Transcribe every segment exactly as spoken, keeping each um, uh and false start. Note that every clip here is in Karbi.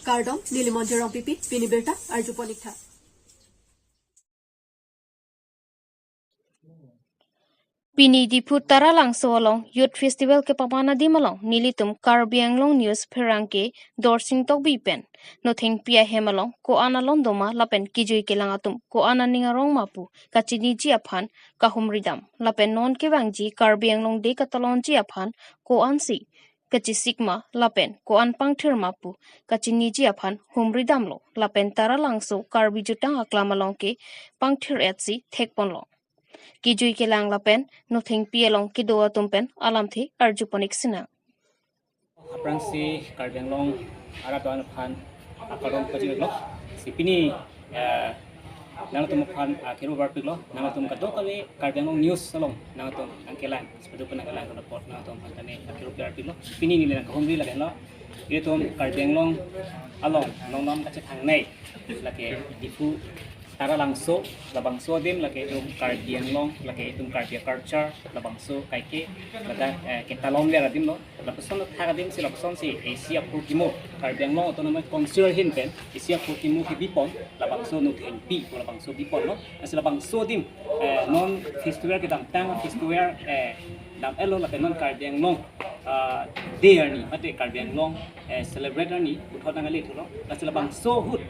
Kardom, neli Monjir Rongpipi, pini birta arjupon ik tha. Pini Diphu Taralangso along Youth Festival kepaman adim along nelitum Karbi Anglong News pherangke Dorsing Tokbi pen nothengpi ahem along ko-an alon doma lapen kejui kelang atum ko-an aning arong ma pu kachiniji aphan kahumridam lapen non kevangji Karbi Anglong Day katalonji aphan ko-ansi kachesik ma lapen ko-an pangthir ma pu kachiniji aphan humridamlo lapen Taralangso Karbi Jutang Aklam along ke pangthir-etsi thekponlo. Kejui kelang lapen nothengpi along kedo atum pen alamthe arjupon ik sinang. Aphrangsi Karbi Anglong arat do-an aphan akardom pajirlo. Si pini, eh, nangtum aphan, ah, kiru barpiklo, nangtum kadokave Karbi Anglong News along nangtum nangkelang, sepatu pun nangkelang ke report nangtum aphan tame kiru barpiklo. Pini neli nangkahumri lahenlo. Ilitum Karbi Anglong along nongnam kachethangnei lake Diphu Taralangso, labangso adim lake itum Karbi Anglong, lake itum Karbi culture, labangso kaike ladak, eh, ketalonver adim lo. Lapuson athak adim si lapusonsi isi aphurkimo, Karbi Anglong Autonomous Council ahin pen isi aphurkimo kebipon, labangso nothengpi pu labangso biponlo. Lasi labangso adim, eh, non festival kedamtang festival, eh, dam-etlo lapen non Karbi Anglong, ah, Day arni mate Karbi Anglong, eh, celebrate arni puthot nangkali thulo. Lasi labangso ahut,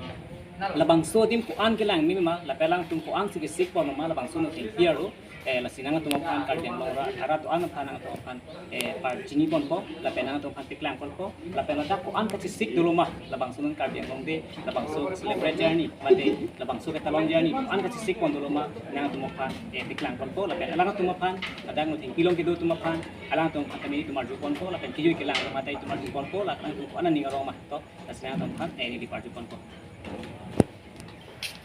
labangso adim ko-an kelang meme ma, lapen alangtum ko-ansi kesikpon ma, labangso nothengpi arlo. Eh, lasi nangtum aphan Karbi Anglong ra-, arat do-an aphan nangtum aphan, eh, parchiniponpo, lapen nangtum aphan peklangponpo, lapen ladak ko-an kachesik dolo ma, labangso non Karbi Anglong Day, labangso celebrate arni mate labangso ketalonji arni ko-an kachesikpon dolo ma, nangtum aphan, eh, peklangponpo, lapen alangtum aphan, ladak nothengpi along kedo atum aphan, alangtum aphan tame itum arjuponpo, lapen kejui kelang mate itum arjuponpo, lapen alangtum ko-an aning arong ma to, lasi nangtum aphan, eh, neli parjuponpo.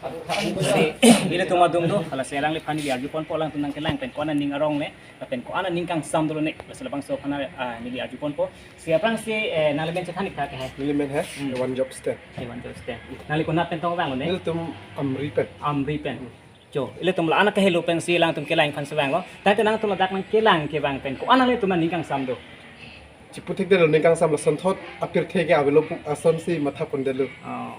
Si, ilitum adung do, lasi alangliphan neli arjuponpo, alangtum nangkelang pen ko-an aning arong le, lapen ko-an aning kangsam dolo ne, lasi labangso aphan, ah, neli arjuponpo. Si aphrangsi, eh, nangli men chethan ik tha ke hai. Neli men hai, Hmm. One Job Stand. Hai, One Job Stand. Nangli konat pen tong vanglo ne? Ilitum Amri pen. Amri pen. Hmm. Jo, ilitum la-an akahelo pensi alangtum kelang aphansi vanglo. Tangte nangtum ladak nangkelang kevang pen ko-an nanglitum aning kangsam do? Chipu thekdetlo, aning kangsam lason thot apirthe ke avelo pu asonsi matha pondetlo. Oh,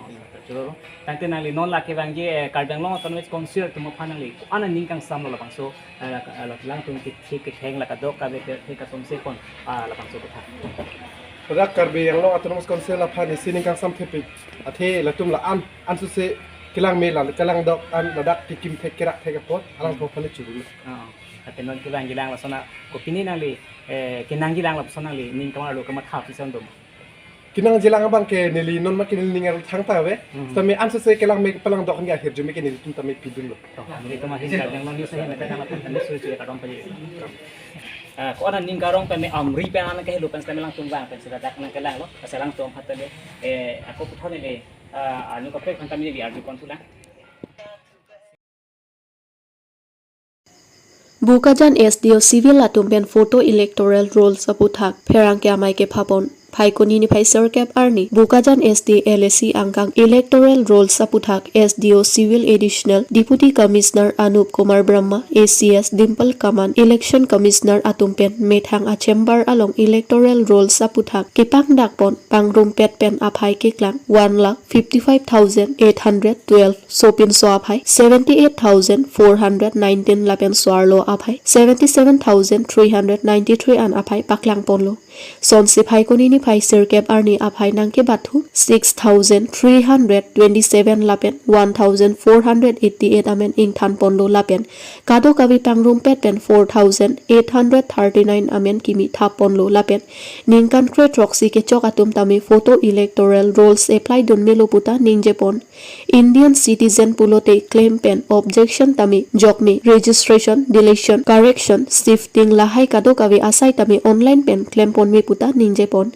choro. Tangte nangli non la kevangji, eh, Karbi Anglong Autonomous Council atum aphan nangli ko-an aning kangsamlo labangso, eh, la, la, alangtum ke, ke, ketheng la kadokave ke, ke kasonse pon, ah, labangso kotha. Ladak Karbi Anglong Autonomous Council aphan isi aning kangsam thepik athe latum la-an ansose kelang me la kelang dok an ladak kekim thek kerak thek apot alangtum aphan churu. Ah, ate non kelang kelang lason a kopine nangli, eh, kenang kelang lason nangli ning kamar lo kamatha pison dom. Kenang kelang abang ke neli non ma ke neli ning arlo thangta ave. Hmm. Tame ansose kelang me palang dok ke ahirjume ke nelitum tame pidunlo. To, nelitum ahin Karbi Anglong News ahin mate nangtum tame suri suri kardom paji. Ah, ko-an aning karong pen me Amri pen an kahelo pen tame alangtum vang pensi ladak nangkelanglo. Lasi alangtum aphan tame, eh, ako puthot neli, ah, anu kaprek aphan tame neli arjupon thulang. Bokajan S D O Civil atum pen photo electoral rolls aputhak pherangke amei kephapon. Phaikuni niphai sirkep arni Bokajan S D L A C angkang electoral rolls aputhak S D O Civil Additional Deputy Commissioner Anup Kumar Brahma, A C S Dimple Kaman, Election Commissioner atum pen methang a-chamber along electoral rolls aputhak kepangdakpon pangrumpet pen aphai keklang one lakh fifty-five thousand eight hundred twelve, sopinso aphai seventy-eight thousand four hundred nineteen lapen so-arlo aphai seventy-seven thousand three hundred ninety-three an aphai paklangponlo. Sonsi Phaikuni niphai sirkep arni aphai nangkebathu six thousand three hundred twenty-seven lapen one thousand four hundred eighty-eight amen ingthanponlo lapen kadokave pangrumpet pen four thousand eight hundred thirty-nine amen kimi thapponlo lapen ningkan kre throksi kechok atum tame photo electoral rolls apply dunmelo puta ningjepon. Indian citizen pulote claim pen objection tame jokme, registration, deletion, correction, shifting lahai kadokave asai tame online pen klemponme puta ningjepon.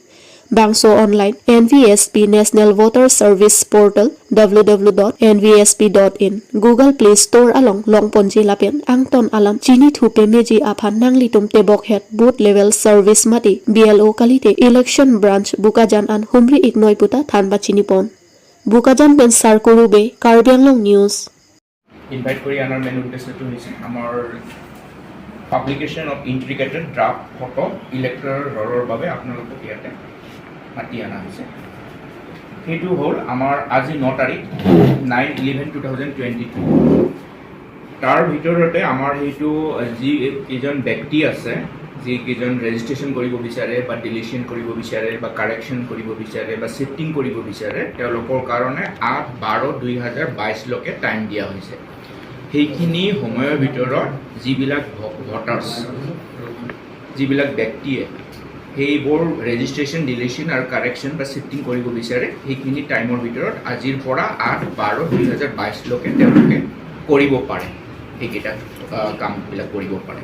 Bangso online, N V S P National Voter Service Portal, W W W dot N V S P dot in, Google Play Store along longponji lapen angton alam chinithu pameji aphan nanglitum tebokhet Booth Level Service mate B L O kalite Election Branch Bokajan an humri iknoi puta than pachinipon. Bokajan pen Sarkuru Bey, Karbi Anglong News. Invite কৰি অনাৰ মেইন উদ্দেশ্যটো হৈছে আমাৰ publication of integrated draft photo electoral ৰলৰ বাবে আপোনালোকক ইয়াতে মাতি অনা হৈছে। সেইটো হ'ল আমাৰ আজি ন তাৰিখ, nine eleven two thousand twenty two. তাৰ ভিতৰতে আমাৰ সেইটো, আহ, যি কেইজন ব্যক্তি আছে, যি কেইজন ৰেজিষ্ট্ৰেশ্যন কৰিব বিচাৰে বা ডিলিশ্যন কৰিব বিচাৰে বা কাৰেকশ্যন কৰিব বিচাৰে বা শ্বিফ্টিং কৰিব বিচাৰে, তেওঁলোকৰ কাৰণে আঠ বাৰ দুই হাজাৰ বাইছলৈকে টাইম দিয়া হৈছে। সেইখিনি সময়ৰ ভিতৰত যিবিলাক ভ-, ভোটাৰ্ছ, যিবিলাক ব্যক্তিয়ে সেইবোৰ ৰেজিষ্ট্ৰেশ্যন, ডিলিশ্যন আৰু কাৰেকশ্যন বা শ্বিফ্টিং কৰিব বিচাৰে, সেইখিনি টাইমৰ ভিতৰত আজিৰ পৰা আঠ বাৰ দুই হাজাৰ বাইছলৈকে তেওঁলোকে কৰিব পাৰে, সেইকেইটা, আহ, কামবিলাক কৰিব পাৰে।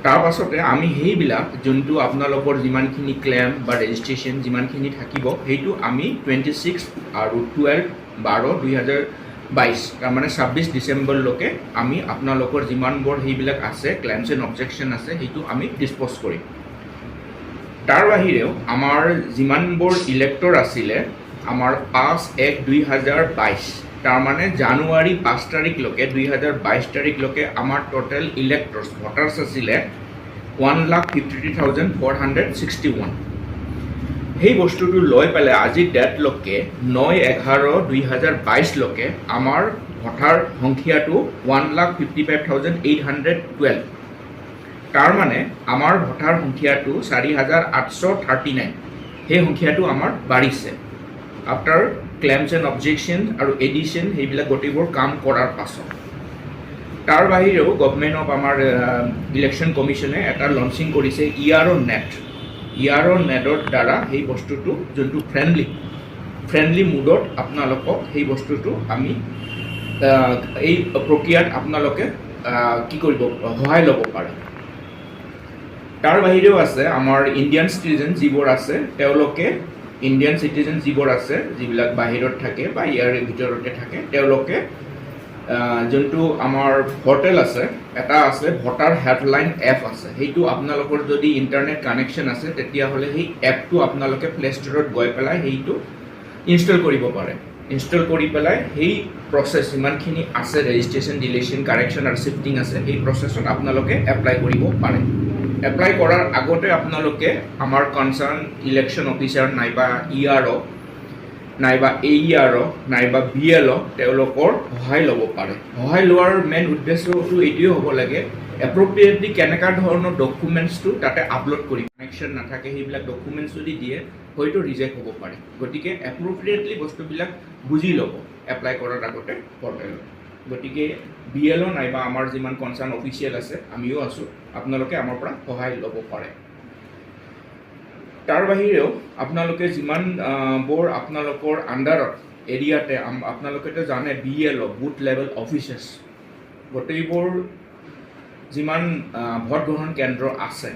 তাৰ পাছতে আমি সেইবিলাক, যোনটো আপোনালোকৰ যিমানখিনি ক্লেম বা ৰেজিষ্ট্ৰেশ্যন যিমানখিনি থাকিব, সেইটো আমি টুৱেণ্টি ছিক্স আৰু টুৱেলভ বাৰ দুই হাজাৰ বাইছ, তাৰমানে ছাব্বিছ ডিচেম্বৰলৈকে আমি আপোনালোকৰ যিমানবোৰ সেইবিলাক আছে, ক্লেমছ এণ্ড অবজেকশ্যন আছে, সেইটো আমি ডিছপ'জ কৰিম। তাৰ বাহিৰেও আমাৰ যিমানবোৰ ইলেক্টৰ আছিলে, আমাৰ পাঁচ এক দুই হাজাৰ বাইছ, তাৰমানে জানুৱাৰী পাঁচ তাৰিখলৈকে, দুই হাজাৰ বাইছ তাৰিখলৈকে আমাৰ টোটেল ইলেক্টৰ্ছ, ভোটাৰ্ছ আছিলে one lakh fifty three thousand four hundred sixty one. সেই বস্তুটো লৈ পেলাই আজি ডেটলৈকে, ন এঘাৰ দুই হাজাৰ বাইছলৈকে আমাৰ ভোটাৰ সংখ্যাটো one lakh fifty five thousand eight hundred twelve. তাৰমানে আমাৰ ভোটাৰ সংখ্যাটো চাৰি হাজাৰ আঠশ থাৰ্টি নাইন, সেই সংখ্যাটো আমাৰ বাঢ়িছে। আফটাৰ ক্লেমছ এণ্ড অবজেকশ্যন আৰু এডিশ্যন, সেইবিলাক গোটেইবোৰ কাম কৰাৰ পাছত। তাৰ বাহিৰেও গভৰ্ণমেণ্ট অফ আমাৰ, আহ, ইলেকশ্যন কমিশ্যনে এটা লঞ্চিং কৰিছে ই আৰ অ' নেট। ই আৰ অ' নেটৰ দ্বাৰা সেই বস্তুটো যোনটো ফ্ৰেণ্ডলি, ফ্ৰেণ্ডলি মুডত আপোনালোকক সেই বস্তুটো আমি, আহ, এই প্ৰক্ৰিয়াত আপোনালোকে, আহ, কি কৰিব, সহায় ল'ব পাৰে। তাৰ বাহিৰেও আছে আমাৰ ইণ্ডিয়ান চিটিজেন যিবোৰ আছে, তেওঁলোকে, ইণ্ডিয়ান চিটিজেন যিবোৰ আছে, যিবিলাক বাহিৰত থাকে বা ইয়াৰে ভিতৰতে থাকে, তেওঁলোকে, আহ, যোনটো আমাৰ পৰ্টেল আছে, এটা আছে ভোটাৰ হেল্পলাইন এপ আছে, সেইটো আপোনালোকৰ যদি ইণ্টাৰনেট কানেকশ্যন আছে, তেতিয়াহ'লে সেই এপটো আপোনালোকে প্লে ষ্টৰত গৈ পেলাই সেইটো ইনষ্টল কৰিব পাৰে। ইনষ্টল কৰি পেলাই সেই প্ৰচেছ যিমানখিনি আছে, ৰেজিষ্ট্ৰেশ্যন, ডিলিশ্যন, কাৰেকশ্যন আৰু শ্বিফ্টিং আছে, সেই প্ৰচেছত আপোনালোকে এপ্লাই কৰিব পাৰে। এপ্লাই কৰাৰ আগতে আপোনালোকে আমাৰ কনচাৰ্ণ ইলেকশ্যন অফিচাৰ নাইবা ই আৰ অ' নাইবা এ ই আৰ অ' নাইবা বি এল অ' তেওঁলোকৰ সহায় ল'ব পাৰে। সহায় লোৱাৰ মেইন উদ্দেশ্যটো এইটোৱে হ'ব লাগে, এপ্ৰপ্ৰিয়েটলি কেনেকুৱা ধৰণৰ ডকুমেণ্টছটো তাতে আপলোড কৰিব, কানেকশ্যন নাথাকে, সেইবিলাক ডকুমেণ্টছ যদি দিয়ে হয়তো ৰিজেক্ট হ'ব পাৰে। গতিকে এপ্ৰপ্ৰিয়েটলি বস্তুবিলাক বুজি ল'ব এপ্লাই কৰাৰ আগতে পৰ্টেলত। গতিকে বি এল অ' নাইবা আমাৰ যিমান কনচাৰ্ণ অফিচিয়েল আছে, আমিও আছোঁ, আপোনালোকে আমাৰ পৰা সহায় ল'ব পাৰে। তাৰ বাহিৰেও আপোনালোকে যিমান, আহ, বোৰ আপোনালোকৰ আণ্ডাৰত, এৰিয়াতে আম-, আপোনালোকেতো জানে বি এল অ', বুথ লেভেল অফিচাৰ্ছ, গোটেইবোৰ যিমান, আহ, ভোট গ্ৰহণ কেন্দ্ৰ আছে,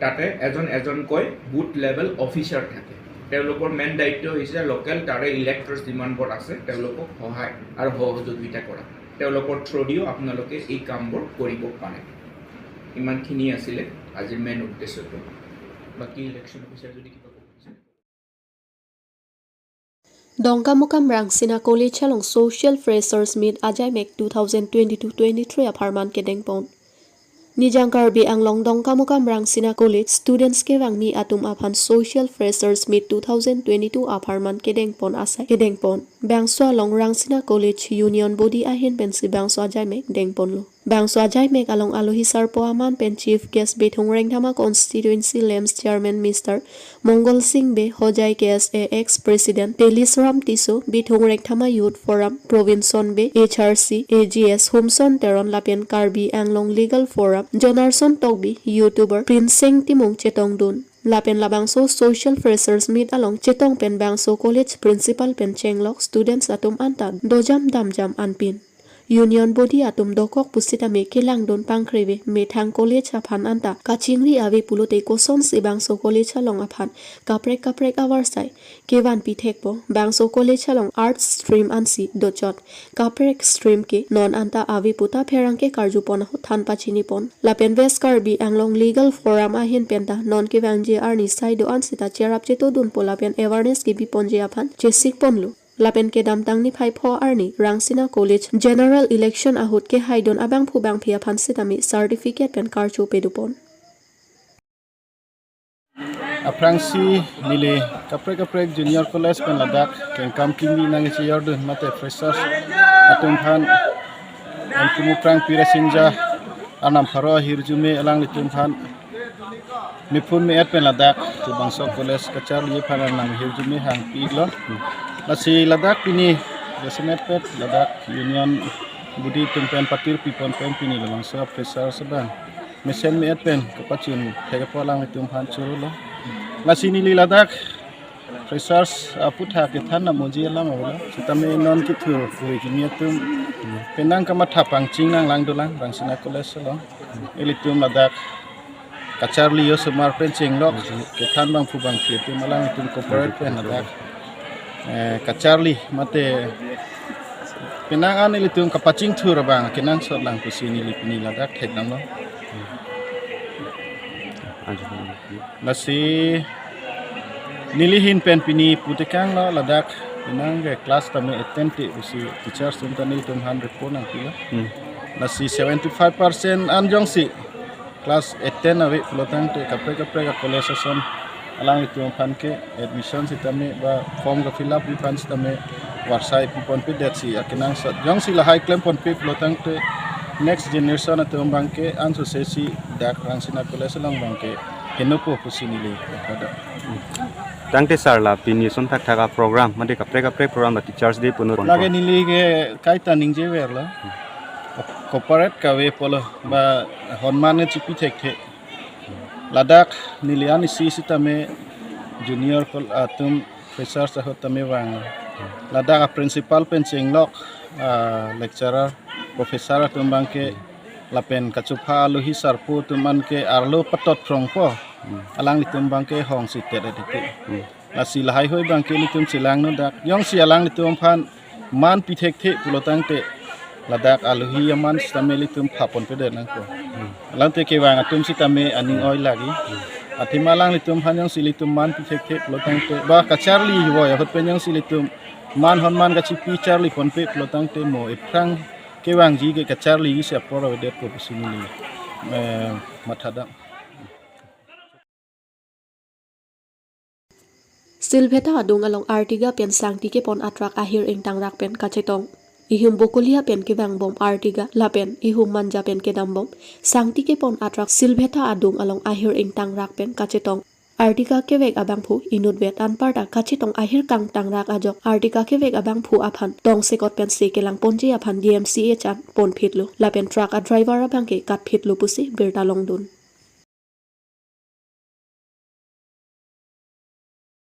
তাতে এজন এজনকৈ বুথ লেভেল অফিচাৰ থাকে। তেওঁলোকৰ মেইন দায়িত্ব হৈছে লোকেল তাৰে ইলেক্টৰ্ছ যিমানবোৰ আছে, তেওঁলোকক সহায় আৰু সহযোগিতা কৰা। তেওঁলোকৰ থ্ৰুদিও আপোনালোকে এই কামবোৰ কৰিব পাৰে। ইমানখিনি আছিলে আজিৰ মেইন উদ্দেশ্যটো। বাকী ইলেকশ্যন অফিচাৰ যদি কিবা ক'ব বিচাৰে। Dongkamukam Rangsina College along Social Freshers Meet ajaimek two thousand twenty-two twenty-three apharman kedengpon. Nijang Karbi Anglong Dongkamukam Rangsina College students kevangni atum aphan Social Freshers Meet two thousand twenty-two apharman kedengpon asai kedengpon. Bangso along Rangsina College Union Body ahin pensi bangso ajaimek dengponlo. Bangso ajaimek along alohi sarpo aman pen Chief Guest Bithung Rengthama Constituency LAMPS Chairman Mister Mongol Singh Bey, Hojai K S A ex President Telisram Tisso, Bithung Rengthama Youth Forum Provinson Bey, H R C, A G S Humson Teron lapen Karbi Anglong Legal Forum Jonarson Tokbi, YouTuber Prince Seng Timung chetongdun. Lapen labangso Social Freshers Meet along chetong pen bangso college principal pen chenglok students atum anta dojam damjam anpin. Union body atum dokok pusitame kelangdun pangkreve methang college aphan anta kachingri ave pulote kosonsi bangso college along aphan kaprek kaprek avarsai kevanpi thekpo. Bangso college along arts stream ansi dochot, kaprek stream ke non anta ave puta pherangke karjupon ahut than pachinipon. Lapen West Karbi Anglong Legal Forum ahin penta non kevangji arni saido ansita cherap chetodunpo lapen awareness kebiponji aphan chesikponlo. Lapen kedamtang niphai pho arni Rangsina College General Election ahut kehaidun abangphu bangphi aphan sitame certificate pen karcho pedupon. Aphrangsi neli kaprek kaprek junior college pen ladak kengkam kimi nangchejordun mate freshers atum aphan Empu Muprang Pirasinja anam pharo ahirjume alanglitum aphan mephun me-et pen ladak chobangso college kacharli aphan nang ahirjume hangpilo. Lasi ladak pini jasemet pet ladak union body atum pen patir pipon pen pini labangso freshers abang mesen me-et pen kapachun thek apot alanglitum aphan chorolo. Lasi neli ladak freshers aputhak kethan namoji alam avelo. Sitame non kethur kuri kimi atum penang kamatha pangching nanglang dolang Rangsina College along. Ilitum ladak kacharli osomar pen chenglok kethan bangphu bangphi atum alanglitum corporate pen ladak eh, kacharli mate penang an ilitum kapachingthur abang kenangsot lang pusi neli pini ladak thekdamlo. Lasi neli ahin pen pini putekanglo ladak penang ke class tame attend te pusi teachers atum ta nelitum aphan report nangpilo. Hmm. Lasi seventy five percent an jongsi class attend ave pulotangte kaprek kaprek a-college ason alanglitum aphan ke admission sitame ba form ka-fill up aphan sitame varsai piponpedetsi akenangsot. Jongsi lahai klemponpe pulotangte next generation atum abangke ansose si dak Rangsina College along abangke henopo pusi neli pada. Tangte sir, la pini ason thakthak a-program mate kaprek kaprek program la Teachers Day punut. Lake neli ke kaita ningjeverlo. Corporate kave pulo ba honman chipi thekthe. Ladak neli an isi sitame junior kol atum freshers ahut tame vang. Ladak a-principal pen chenglok a-lecturer, professor atum abangke lapen kachopha alohi sarpo atum anke arlo patot phrongpo. Hmm. Alanglitum abangke hongsi tet ete. Hmm. Lasi lahai hui abangke ilitum chelangno dak. Jongsi alanglitum aphan man pithekthe pulotangte ladak alohi aman sitame ilitum phapon pedet nangko. Hmm. Alangte kevang atum sitame aning oi lagi. Hmm. Athema alanglitum aphan jongsi ilitum man pithekthe pulotangte ba kacharli voi ahut pen jongsi ilitum man honman kachipi charliponpe pulotangte mo ephrang kevangji ke kacharliji si apor avedetpo pusi neli eh, mathadam. Silveta adung along Ertiga pen sangti kepon a-truck ahir ingtangrak pen kachetong. Ihum Bokolia pen kevangbom Ertiga lapen ihum Manja pen kedambom sangti kepon a-truck Silveta adung along ahir ingtangrak pen kachetong. Ertiga kevek abangphu inutvet anparta kachetong ahir kangtangrak ajok Ertiga kevek abangphu aphan tongsekot pensi kelangponji aphan D M C H an ponphitlo lapen truck a-driver abangke katphitlo pusi birta longdun.